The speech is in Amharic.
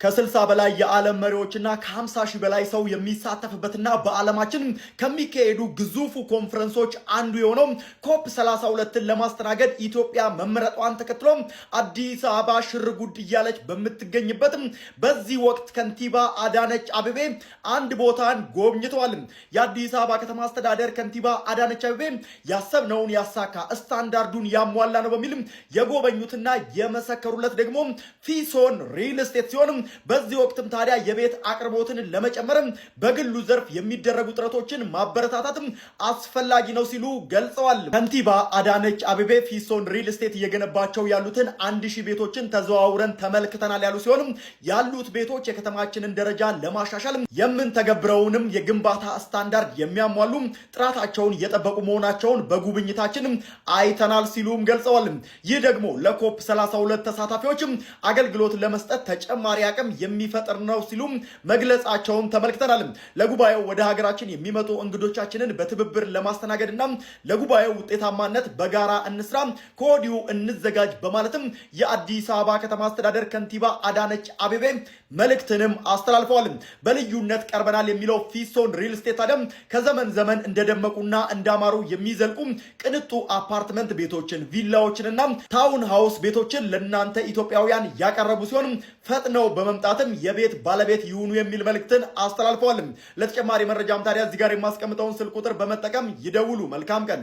ከ60 በላይ የዓለም መሪዎችና ከ50 ሺህ በላይ ሰው የሚሳተፍበትና በዓለማችን ከሚካሄዱ ግዙፉ ኮንፈረንሶች አንዱ የሆነው COP 32ን ለማስተናገድ ኢትዮጵያ መመረጧን ተከትሎ አዲስ አበባ ሽርጉድ እያለች በምትገኝበት በዚህ ወቅት ከንቲባ አዳነች አቤቤ አንድ ቦታን ጎብኝተዋል። የአዲስ አበባ ከተማ አስተዳደር ከንቲባ አዳነች አቤቤ ያሰብነውን ያሳካ፣ ስታንዳርዱን ያሟላ ነው በሚልም የጎበኙትና የመሰከሩለት ደግሞ ፊሶን ሪል ስቴት ሲሆን፣ በዚህ ወቅትም ታዲያ የቤት አቅርቦትን ለመጨመርም በግሉ ዘርፍ የሚደረጉ ጥረቶችን ማበረታታትም አስፈላጊ ነው ሲሉ ገልጸዋል። ከንቲባ አዳነች አቤቤ ፊሶን ሪል ስቴት እየገነባቸው ያሉትን 1000 ቤቶችን ተዘዋውረን ተመልክተናል ያሉ ሲሆንም፣ ያሉት ቤቶች የከተማችንን ደረጃ ለማሻሻል የምንተገብረውንም የግንባታ ስታንዳርድ የሚያሟሉ፣ ጥራታቸውን የጠበቁ መሆናቸውን በጉብኝታችንም አይተናል ሲሉም ገልጸዋል። ይህ ደግሞ ለ COP 32 ተሳታፊዎችም አገልግሎት ለመስጠት ተጨማሪ አቅም የሚፈጥር ነው ሲሉም መግለጻቸውን ተመልክተናል። ለጉባኤው ወደ ሀገራችን የሚመጡ እንግዶቻችንን በትብብር ለማስተናገድና ለጉባኤው ውጤታማነት በጋራ እንስራ፣ ከወዲሁ እንዘጋጅ በማለትም የአዲስ አበባ ከተማ አስተዳደር ከንቲባ አዳነች አቤቤ መልእክትንም አስተላልፈዋል። በልዩነት ቀርበናል የሚለው ፊሶን ሪል ስቴት ታዲያም ከዘመን ዘመን እንደደመቁና እንዳማሩ የሚዘልቁ ቅንጡ አፓርትመንት ቤቶችን፣ ቪላዎችንና town house ቤቶችን ለእናንተ ኢትዮጵያውያን ያቀረቡ ሲሆን፣ ፈጥነው በመምጣትም የቤት ባለቤት ይሁኑ የሚል መልእክትን አስተላልፈዋል። ለተጨማሪ መረጃም ታዲያ እዚህ ጋር የማስቀምጠውን ስልክ ቁጥር በመጠቀም ይደውሉ። መልካም ቀን።